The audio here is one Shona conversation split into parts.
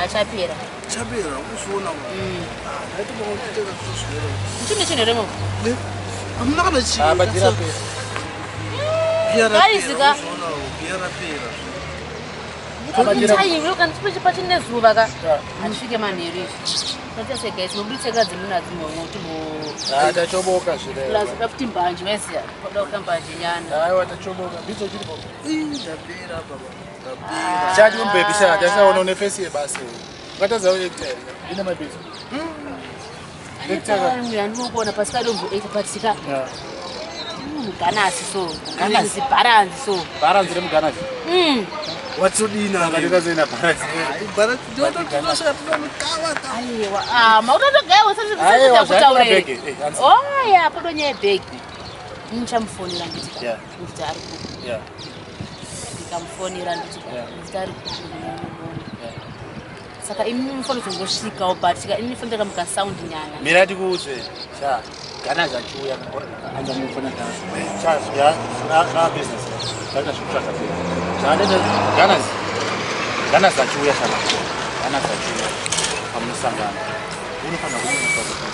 Achapera. Chapera ukusiona. Ah, ndaiti makutenga zvinhu. Chine chinhu remo. Hamuna kana chii. Ah, but rapera. Bhiya Guys, rapera. ka. Bhiya rapera. Taiwe kana chipechi pachine zuva ka. Hatisvike manheru izvi. Toita sei guys, mubuditse dzimuna dzimwe timbo Ah, tachoboka zvire. plus kuda futi mbanje maiziya. Kuda kuda mbanje nyana. Aiwa tachoboka. Bizo chiripo. Ih, ndapera baba. Ndapera. Chati umbaby sha, tasaona une face yebasa. Ungatadza uactor here. Ine mabizo. Actor. Andinokuona pasikadombo patika Yeah. muganasi so. Ganasi? Bharanzi so. Bharanzi remuganasi. Watodina. Akatikazoina bharanzi. Bara tinototinosvika tinomukava ka. Aiwa, ah, mautotogaya Aiwa, usati kutaura zvatora here. bhegi. Eh, hanzi. Oya, podo nyaya yebhegi. Ndichamufonera nditi Yeah. nditi ari kupi. Yeah. Ndikamufonera nditi Yeah. nditi ari kupi. Yeah. Saka imi mufanira kuzongosvikawo but saka imi mufanira muka sound nyana. Mira tikuudze. Sha. Gana zvachiuya. Anza mufona gana. Sha, ya, na business. Zvakaita zvekutsvaga bhegi. Zvakaita gana. Gana zvachiuya sha. Gana zvachiuya. Pamunosangana. Unofanira kumuudza kuti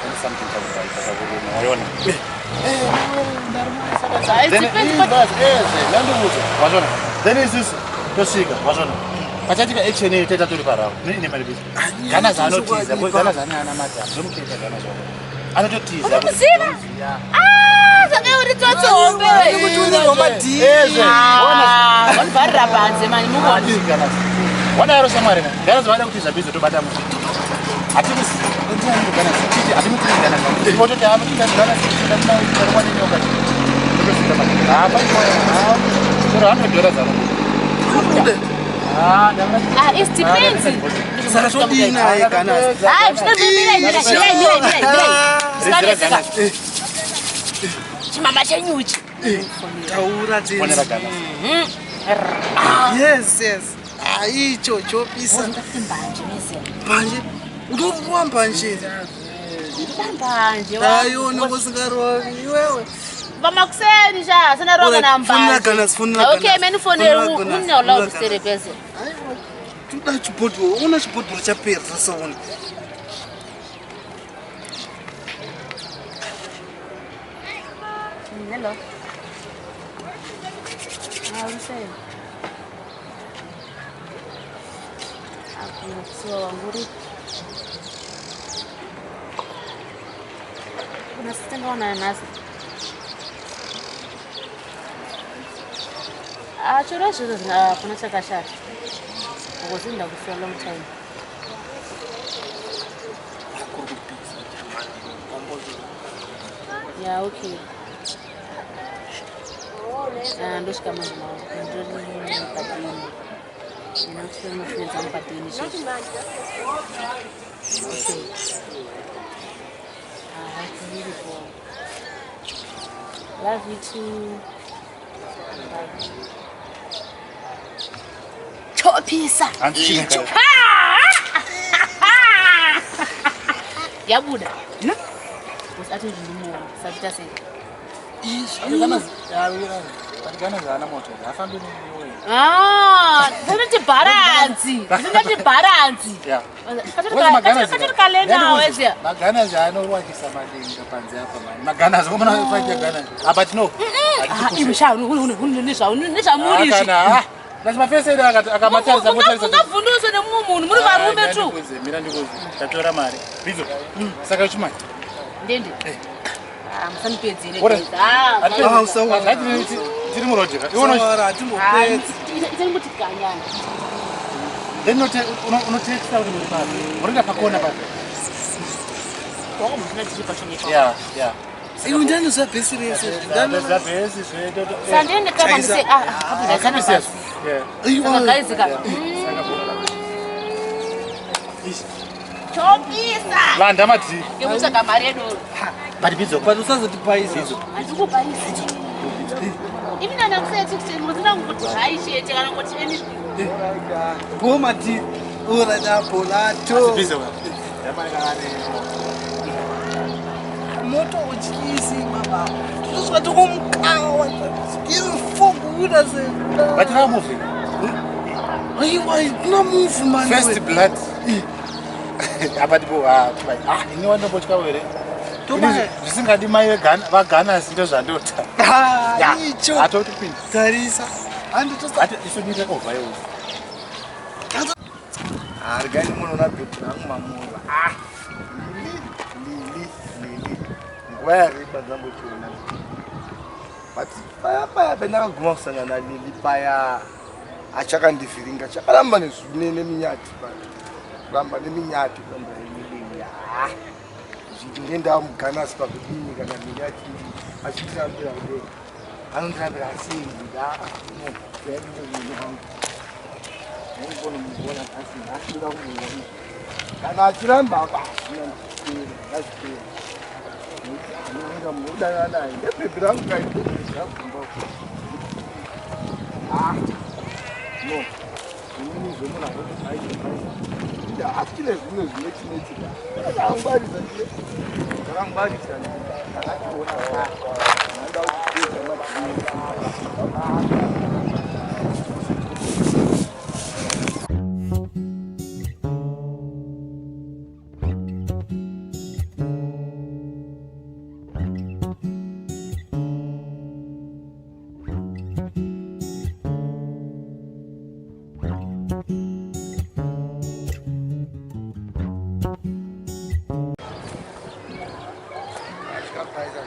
pane something chakubaita chakuruma. Waiona? It Then depends but ndandiudza wazvona then isusu tosvika wazvona pachatika action iyi toita tori parao ine mari bizi gana zvaanotiza gana zvaane madhamu zvomukuita gana zvako anototiza Unomuziva? Ah, saka uri tsotsi hombe. Kuti unerwa madhiri. Ah, vanobharira panze mani muone. wadaro shamwari gana zvavada kutiza bizi tobata muti hatimuzivi Ah, it depends. Saka todina ye gana. Hayi, mira, mira, mira, mira, mira. Sikanetseka. Chimama chenyuchi. Taura tini. Fonera gana. Yes, yes. Ah, icho chopisa. Mbanje mese. Mbanje. Unopuwa mbanje. Mbanje. Ayo nokusingarovi iwewe. Vamakuseni sha, sina roga na Alright, fonera mbanje. Ganas, fonera Okay, Ganas. meni fonera Fonera Ganas, unne loud fonera stere pese. Aiwa, toda chibhodhoro. Una chibhodhoro chapera sasaona. Hello. Ah, usai. Hakuna kusiwa wangu uri. Kuna sisi tingaonana nhasi. Ah, chero izvozvo hakuna chakashata. Because ndakusiya long time. Yeah, okay. Ah, ndosvika manje ndori padini. Ndinotora mafriends angu padini izvozvo. Okay. Ah, that's beautiful. Love you too. Bye. Chopisa. Hanzi Yabuda. Usati ndinomuona. Sabita sei? Gana zvaana moto haafambi neiwe. Ah, ndinoti bharanzi. Ndinoti bharanzi. Yeah. Katori kalenda weziya. Maganazi anorwakisa madenga panze apa mani. Maganazi komana faita ganazi. Apa tino. Ah, iwe sha nezvamuri izvi. Kana. Basi mafese edu akamatarisa motarisa. Ungabvunduswe nemumwe munhu muri varume tu. Mira ndikuze. Tatora mari. Bizo. Saka uchimai. Ndende. Ah, musanipedzere Ora. guys. Ah, Ah, usawa. Tiri muroad ka. Iwe Sawa, hatimbopedzi. itani kuti ganyana. then unotexta kuti muri papi. Unoenda pakona papi. Wakamuzvina tiri pacho nepa. Yeah. Iwe ndanoziva bhesi rese. Ndanoziva bhesi zvedu. Sandende kama Chaisa. ndise ah, ah, Yes. pasi. Yeah. Saka guys ka. Chopisa. Landa madhi. Ngekutsvaga mari yedu. But bizo. But usazotipaisa. Handikupaisi. Imi nana kuseti kuti muzina kuti hai chete kana kuti anything. Go mati. Ora dapo lato. Bizo. Moto utyisi baba. Tosvika tokomukawa. Fokuda se. But now moving. Aiwa, kuna move man. First blood. Apa tipo ah, ah ini wandobotya here. Tobaya. Zvisingadi mai vegana vagana ndo zvandota. Ah, icho. Atotopinda. Tarisa. Handitosa. Ati isu ndite over iwo. Ah, regai ndimonoona bhebhi rangu mamura. Ah. Lili, Lili, Lili. Nguva yareba ndambochiona. But paya paya pendakaguma kusangana naLili paya achakandivhiringa chakaramba neminyati paya. Kuramba neminyati kuramba nemilili. Ah. Zviti ngendamuganasi pakudini kana Lili achitirambira kudei. Anondirambira sei? Ah, no. Kana achiramba apa hazvina ndipera ngazvipera nekuti anoenda munodanana naye nebhebhi rangu kaibhebhi ah no inini zvemunhu anoti achine zvimwe zvinechineti ndakangwarisa ndakangwarisa ndakachiona ndanoda kupedza madhii.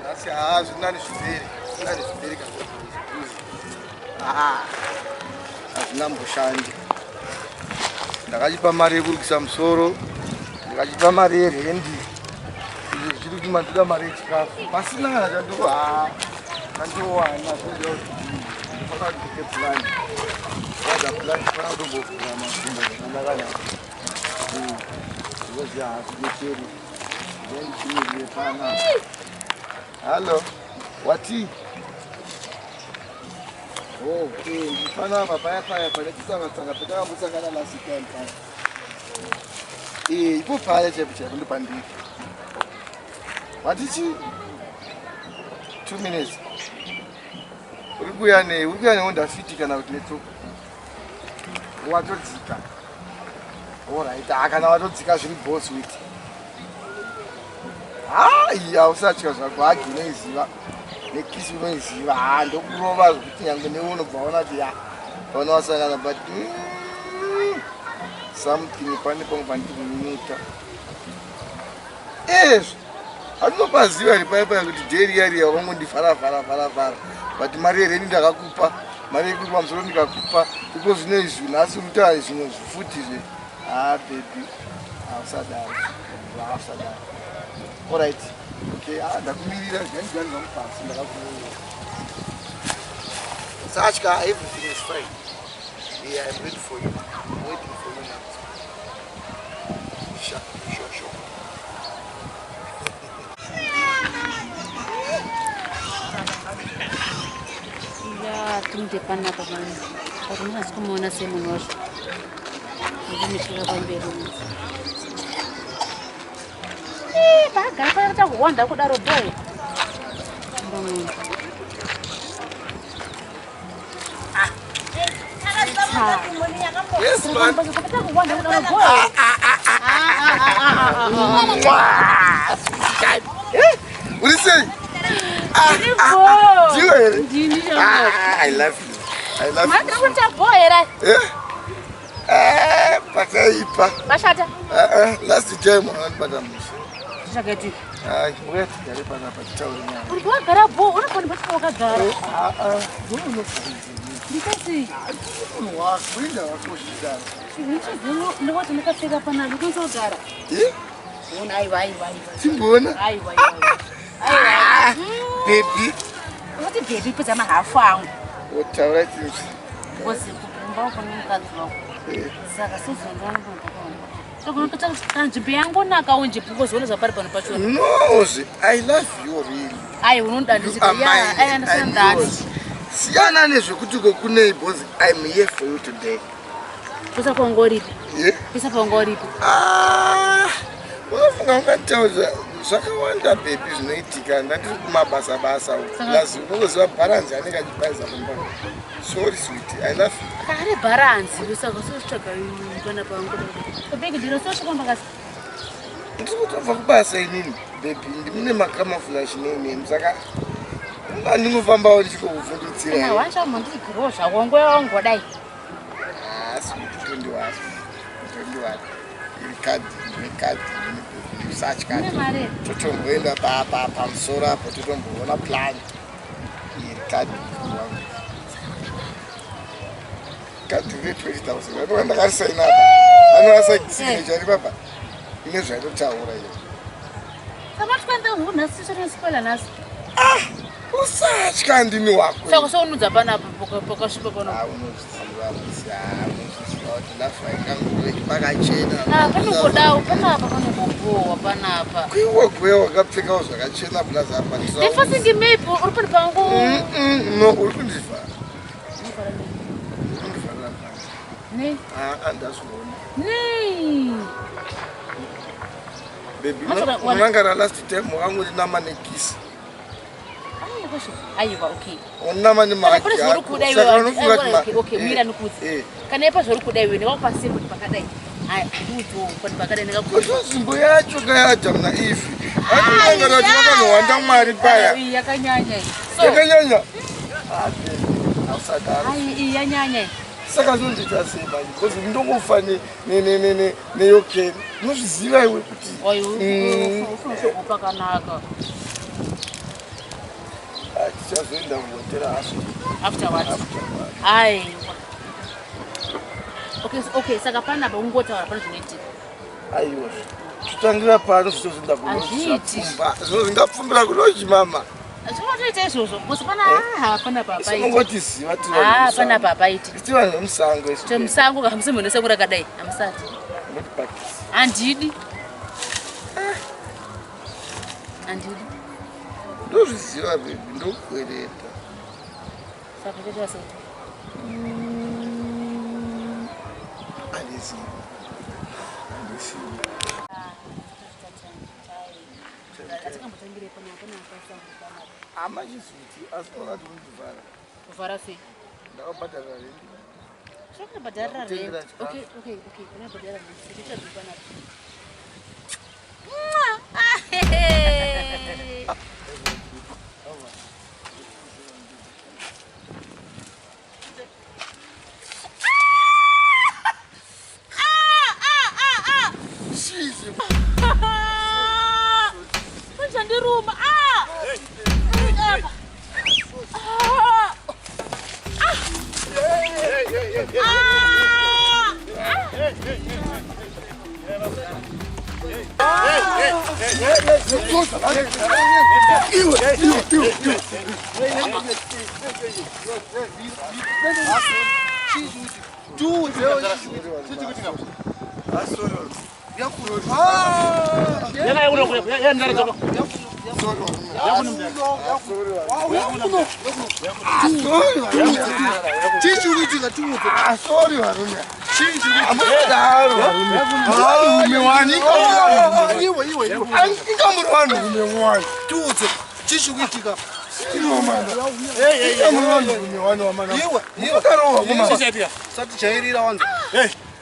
Nhasi haa zvinani zvipere, zvinani zvipere kana hazvina mboshandi. Ndakachipa mari yekurukisa musoro, ndikachipa mari yerendi, izvi zvichiri kuti mandida mari yechikafu pasina kana chandiko haa chandiowana. Zvinoda kuti ndofana kuti plan waza plan fana kutombovhura makumbo zvakanaka because hazvidetseri. Ndichimirire pana. Hallo, wati? Oh, panapa paya paya pane chitsanga-tsanga petakambosangana last time paya. Eh, ipo paya chaipo chaipo ndopandiri. Wati chi? 2 minutes. Uri kuuya nei? Uri kuuya neHonda Fit kana kuti netsoka? Watodzika. Alright, ah, kana watodzika zviri boss with. Hai, hausatya zvako, hagi unoiziva. Nekisi unoiziva. Ha, ndokurova zvekuti nyangwe newe unobva waona kuti ya, paona wasangana but something pane pamwe pandiri kunyunyuta. Ezvo, handinopaziva here paya paya kuti dheri riya riya wakangondivhara vhara vhara vhara but mari yereni ndakakupa, mari yekuri pamusoro ndikakupa, iko zvino izvi nhasi uri kutaura zvimwe zvifuti zve. Ah, baby, hausadaro, hausadaro. Alright, okay, ah, ndakumirira zvandigari zvangu pasi ndakakumirira. Sachka, everything is fine. Yeah, I'm ready for you. I'm waiting for you now. Sure, sure, sure. Ya, tunde panapa mani. Parinasi kumuona semunhu wacho. Ndinoshira pamberi. Eh, paagara pakaita kuwanda kudaro boy. Ndomuona. Yes, man. Pakaita kuwanda kudaro boy. Uri sei? Boy. Ndiwe here? Ndini chamo. Ah, I love you. I love you. Mandiri kuita boy here. Eh? Eh, pakaipa. Bashata. Ah, ah, last time wakandibata mushe. Zvakaitika. Ah, chimbouya tigare panapa titaure nyaya. Uri wagara bo, unogona basi wakagara. Ah, ah, ndiwe unobvunza. Ndikati Munhu wako, uinda wako uchidaro. ndikuti ndakapfeka panapa ukwanisa kugara. Eh? Ona aiwa aiwa aiwa. Timboona. Aiwa aiwa. Aiwa. Baby, Unoti baby pedza mahafu angu. wotaura chinhu. Ngozi kumba uko nemukadzi wako. Eh, Saka sezvondoona nzvimbo yangonaka unje kungozoona zvapari pano pacho. No, I love you really. Ai unoda You ndisika. are mine. Yeah, I I'm understand that. yours. Siyana nezvekuti uko kunei because I'm here for you today. Pesa paunga uripi? Yeah? Pesa paunga uripi? Ah, unofunga ungataura Zvakawanda baby zvinoitika, ndandiri kumabasa basa. Plus unoziva bharanzi anenge achibhaiza mumba. Sorry sweetie, I love you. Kare bharanzi saka sotsvaga panapa bhegi ndiro sosvika mbakasi. Ndiri kutobva kubasa inini baby, ndimune makamaflash nenemi saka andingofambawo ndichikokuvhundutsira. Kana wacha mundigiro zvako nguva wangodai. Ah, sweetie, tondiwasi. Tondiwasi. Iri kadhi, ndine kadhi, ndine baby, usatya. Mune mari. Totomboenda pamusoro apo totomboona plan. Iri kadhi wangu. Kadhi re 20,000. Anova ndakarisaina apa. Anorasa signature iri papa. Ine zvainotaura iyo. Saka nhasi sosvika nhasi. Usatya ndini wako. Saka sounudza panapa pakasviba panapa. Ah, unozviziva musi, ah, unozviziva kuti love haingangoreki pakachena. Ah, panongodawo panapa panongobohwa panapa. Kuiwe gwe wakapfekawo zvakachena plus apa. Ndifasingi maybe uri pano pangu. No, uri kundivhara. Uri kundivharira manje. Nei? Ah, andazviona. Nei? Baby, Manje unangara last time wakangondinama nekisi. Aiwa, aiwa, okay. Unama Kana pane zvauri kuda iwe, Saka unofunga kuti okay, okay, mira ndikuudze. Kana ipa zvauri kuda iwe, ndingakupa sei kuti pakadai? Hai, ndiudzewo kuti pakadai ndingakupa. Kuti nzvimbo yacho kayadhamu naEvhi. Atinangara kuti vakanohwanda Mwari paya. Iyi yakanyanya iyi. So, Yakanyanya. Ah, baby, hausadaro. ai, iyi yanyanya iyi. Saka zvondiita sei manje? Because ndongofa neyokeni. Unozviziva iwe kuti Oi, ufuna pakanaka. Ah, tichazoenda kuhotera hafu. After what? After what? Aiwa. Okay, okay, saka panapa ungotaura pane zvinoitika. Aiwa. Totangira pano zvizozoenda Hazviiti. kulodge. Zvino zvingapfumbira kulodge mama. Zvinotoita izvozvo. Because pana ah, panapa hapaiti. Sinongotiziva tiri vanhu Ah, vemusango. panapa hapaiti. Tiri vanhu vemusango isu. Chemusango kamusi munhu sango rakadai. Hamusati. Unotipakisa. Handidi. Handidi. Ndozviziva baby, ndokukwereta. Saka toita sei? Handizivi. Handizivi. Atikambotangire panapa panapa sango panapa. Amachizviti asi unoona kuti unondivhara. Kuvhara sei? Ndakabhadharira rendi. Zvakabhadharira Ndakutengera rent. chikafu. Okay, okay, okay. Unabhadhara rent. Tichiita zviri panapa. Mwah! Ah, Chizi. Chandiruma. Ah! Ah! Iwe, iwe, iwe, iwe. Ah, sorry varume. Hamusadaro varume. Varume wani. Inga muri vanhurume wani. Tiudze chishikuitika. Inga muri vanhurume wani wamana. Iwe, iwe. Musarohwa kumama. Sati jairira wanza.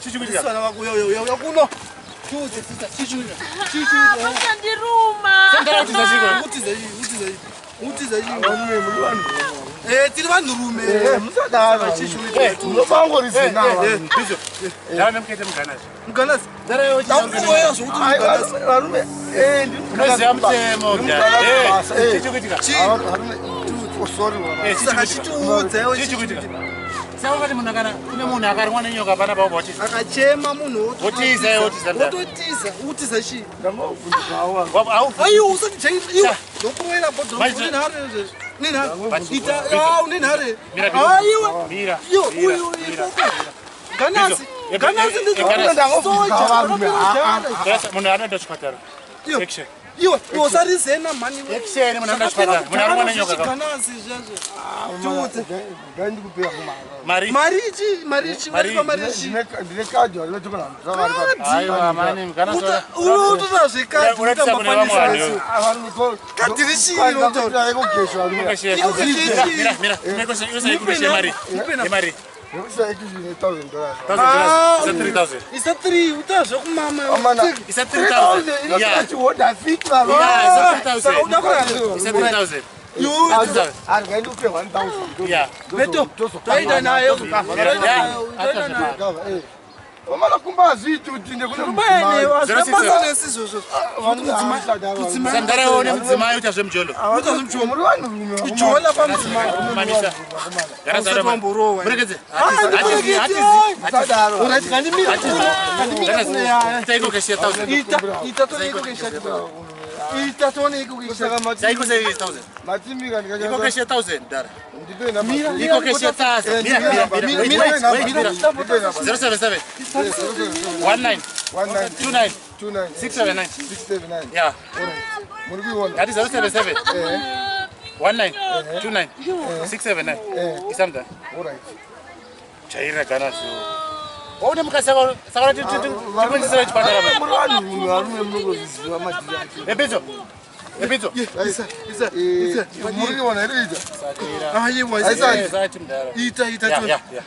Sisana vako uya kuno. Tiudze sisa chishikuitika. Chishikuitika. Chandiruma. Utiza iyi, utiza iyi. Utiza iyi. Varume muri vanhurume. Eh, tiri vanhurume. Eh, musadaro. Munobangorizina varume. Muganazi. Ndakuoya zvokuti Ai, muganazi. varume, varume. Eh, ndiri Unoziva mutemo. Basa, eh. Chichikuitika. Ah, varume. Oh, sorry varume. Saka chitiudze iwe Chichikuitika. Saka wakati munhu kana kune munhu akarumwa nenyoka panapa wobva watiza. Akachema munhu Wotiza, iwe, wotiza mdara. Wototiza, utiza chii? Ndangobvunzawo vanhu. Aiwa usati iwe. Ndokuroera bhodhoro Maita- une nhare izvezvi. Une nhare. Maita- Ita, ah, une nhare. Mira, mira. Ah, iwe. Mira. Iyo, Mira, uyu, mira. ikoko. Ganasi. Izvo. Ganasi Eh, ndi Ganasi. soja. Varume, ah, ah. Akapera Munhu anoenda kuchipatara. Iyo. Action. Iwe, iwe usarizena mhani iwe. Action, munhu anoda chipatara. Munhu arumwa nenyoka ka. Ganasi zvezvo. Tiudze. Ngandikupira kumara. Mari. Mari ichi, mari ichi, Mari. mari mari ichi. Ndine kadhi varinotoka Aiwa, mani, kana Uta unotoda zvekadhi Uratidza kune vamwe vanhu. Kadhi richii rinotaura? Mira, mira, mira, mari. Mari. Ah, Isa 3000. Isa 3 uta zvekumama. Isa 3000. Yeah. Yeah, isa 3000. Uda kurara. Isa 3000. Yeah. Beto, toenda naye. Toenda naye. Toenda naye. Vamana kumba hazviiti kuti ndekune Kumba Zero six basa nesizvozvo. Sandara one mudzimai uita zvemujolo. Muri vanhurume Kujola pamudzimai. Mamisa. Gara Usati zara. wamborowa. Murekeze. Ah, ndimurekeze. Musadaro. Alright, ngandimire kuno. Ngandimire kuno yaya. Ita iko keshe 1000. Ita, ita tone iko keshe. Ita tone iko keshe. Ita iko keshe 1000. Matimika Iko keshe 1000 dara. Mira, Iko keshe 1000. Mira, mira, mira. Wait, wait, wait, mira. 077 19 29 679. Yeah. muri kuiona That is 077 19 29 679. Isamda. Alright. Chaira gana so. Waone mukasaka saka tikuendesera chipatara. Muri vanhurume varume munongozviziva madhiri acho. Ebizo. Ebizo. Isa, isa, isa. Muri kuiona here ita Aiwa, isa. Sati mdara. Ita, ita Yeah, tone. yeah, yeah.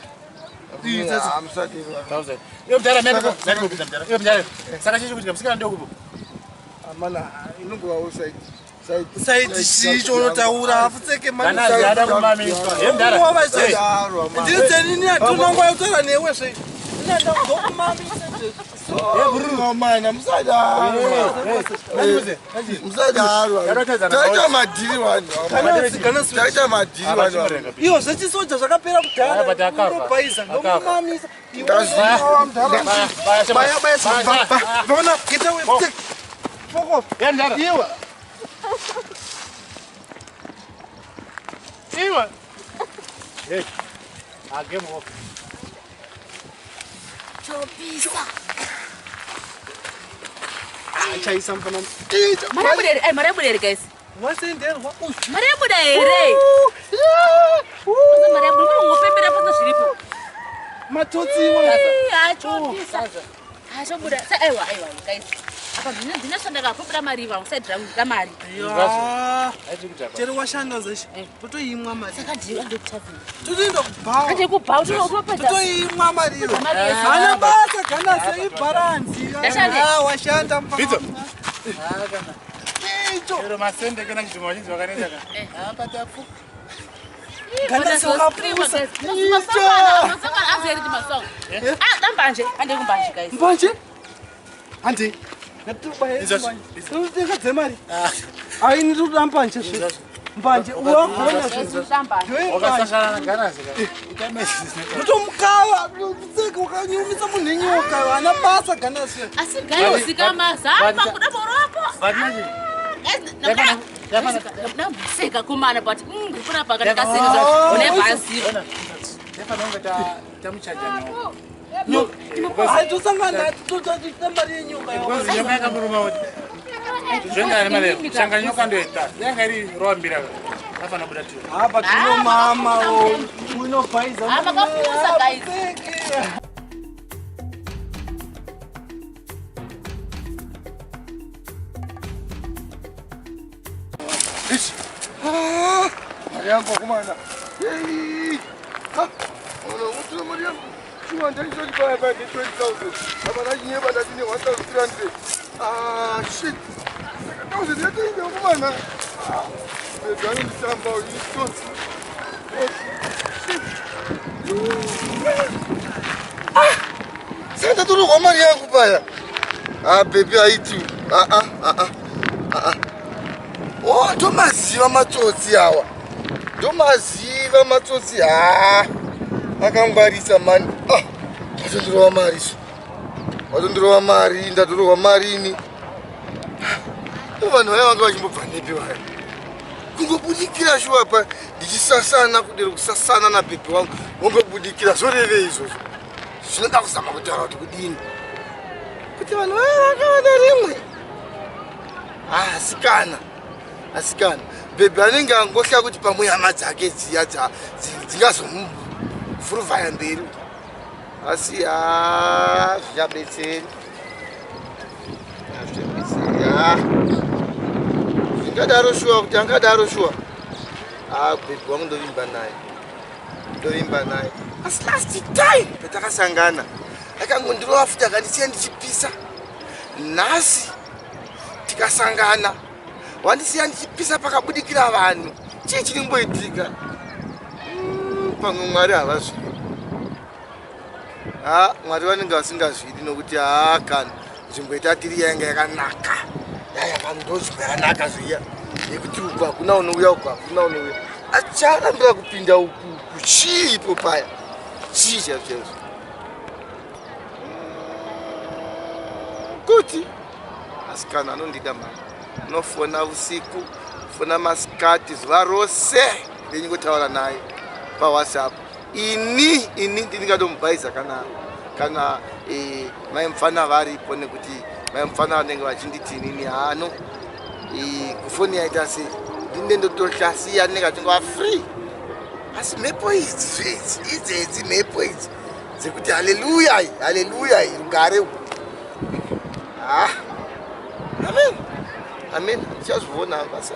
Ita. Ah, musati 1000. Iyo mdara mimi ndati kupinda mdara. Iyo mdara. Saka chichi kuti musikana ndio kupo. amana inongovawo side Saiti chicho unotaura afutseke mani. Kana zada kumamiswa. Ye mdara. Ngova izvo. Sadaro, amana. Ndiri hatuna nguva yekutaura newe zve. Ini ndokumamisa zve. Amana, musadaro. Musadaro. Taita madhiri vanhu. Ganasi, ganasi. Taita madhiri vanhu. Iyo zvechisoja zvakapera Ah, but kudhara. akafa. Unobhaisa, Akafa. ndokumamisa. Iwe Ndaziva. Baya, baya, baya. Vona, get away. Take. Fuck off. Ye mdara. Iwe. Iwe. Hey. Ah, game off. Chopisa. Chaisa mfana. Mari yabuda here? Ai, mari yabuda here guys? Wasenderwa. Uyu. Mari yabuda here? Kwanza mari yabuda, unongopembera pasina zviripo. Matotsi iwe. Ii, ah, chopisa. Ah, chobuda. Aiwa, aiwa, guys. Apa ndinoshanda kapobuda mari iva, usaidira kuda mari. Ya. Haiti kudhakwa. Chero washanda zeshe. Totoimwa mari. Saka ndiyo andokutavhina. Totoenda kubhawa. Ande kubhawa, utopedza. Totoimwa mari iwe. Mari yese. Hana basa ganasi ibharanzi. Ndashande. Ah, washanda mfana. Bidzo. Icho. Chero masende kana chidhuma vazhinji vakaneta ka. Ah, patapu. Ganasi wakapusa. Icho. Ah, dambanje, ande kumbanje guys. Mbanje? Hande. Ngatibaya Izvozvo. mbanje. Dzemari. Ai ndinoda mbanje zve. Mbanje uwagona zve. Dambanje. Ndiwe mbanje. Wakasangana na ganasi ka. Utamezi. Utomukava, tseke ukanyumisa munhu inyoka, hana basa ganasi. Asi guys, zikama zapa kuda boropo. But manje Guys, ndamboseka kumana but ndifuna paka ndakaseka une bhazi. Tefana unge tamuchaja nyoka. Hai tosangana totoita mari yenyoka. Because nyoka yakamuruma kuti. Zvoenda nemari. Shanga nyoka ndoita. Yanga iri roambira ka. Afana buda tiyo. Apa tino mama unobhaiza. Ah, makapusa, guys. Tseke. Ah, mari yangu akomana. Yei. Ah, ona utora mari yangu. Shuwa ndaisoti paya paya ne 20,000. Apa ndachinyeba ndati ne 1,300. Ah, shit. Saka 1,000 yatoenda akomana. Ah, bebe anonditamba uyu itsotsi. Oh, shit. Ah, saka ndatorerwa mari yangu paya. Ah, bebe haiti. Ah, ah, ah, ah. Ah, ah. Oh, ndomaziva matsotsi awa. Ndomaziva matsotsi ha. Akangwarisa mani. Ah, ndatondirova mari so. Watondirova mari, ndatorova mari ini. Vanhu vaya vanga vachimbobva nepi vaya. Kungobudikira shuwa pa ndichisasana kudero kusasana nabhebhi wangu. Wongobudikira zvorevei izvozvo. Zvinoda kuzama kutaura kuti kudini. Kuti vanhu vaya vakawana rimwe. Ah, asikana asikana bhebhi anenge angohla kuti pamwe hama dzake dziya dzingazomufuruvhaya mberi asi ha zvichabetseri hazvichabetseri ha zvingadaro shuwa kuti angadaro shuwa ha bhebhi wangu ndovimba naye ndovimba naye asi last time patakasangana akangondirova futi akandisiya ndichipisa nhasi tikasangana wandisiya ndichipisa pakabudikira vanhu chii chiri kumboitika mm, pamwe mwari havazvidi ha mwari vanenge vasingazvidi nokuti haa kana nzvimbo itatiri yainge yakanaka yayakandonzvimbo yakanaka zviya yekuti uku hakuna unouya uku hakuna unouya acharambira kupinda uku kuchii ipo paya chii chaizvo chaizvo kuti asikana anondida mhani unofona usiku fona masikati zuva rose ndingotaura naye pawhatsapp ini ini ndingatomubhaiza kana kana e, mai mufana varipo nekuti mai mufana vanenge vachinditi inini hano e, kufoni yaita sei ndine ndotohlasiya ndinenge achingova free asi mhepo idzi zveidzi idzedzi mhepo idzi dzekuti haleluya haleluya rugare ah amen amen ndichazviona basa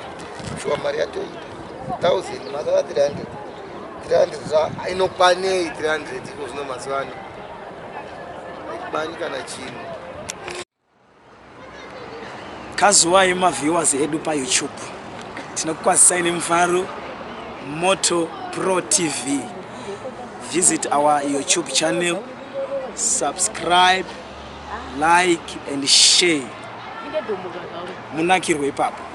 shuwa mari yatoita 1000 masara 300 300 zva inokwanei 300 iko zvino mazuva ano haikwani kana chinhu Kazuwai maviewers edu paYouTube. Tinokukwazisai nemufaro Moto Pro TV. Visit our YouTube channel, subscribe, like and share. Munakirwe ipapo.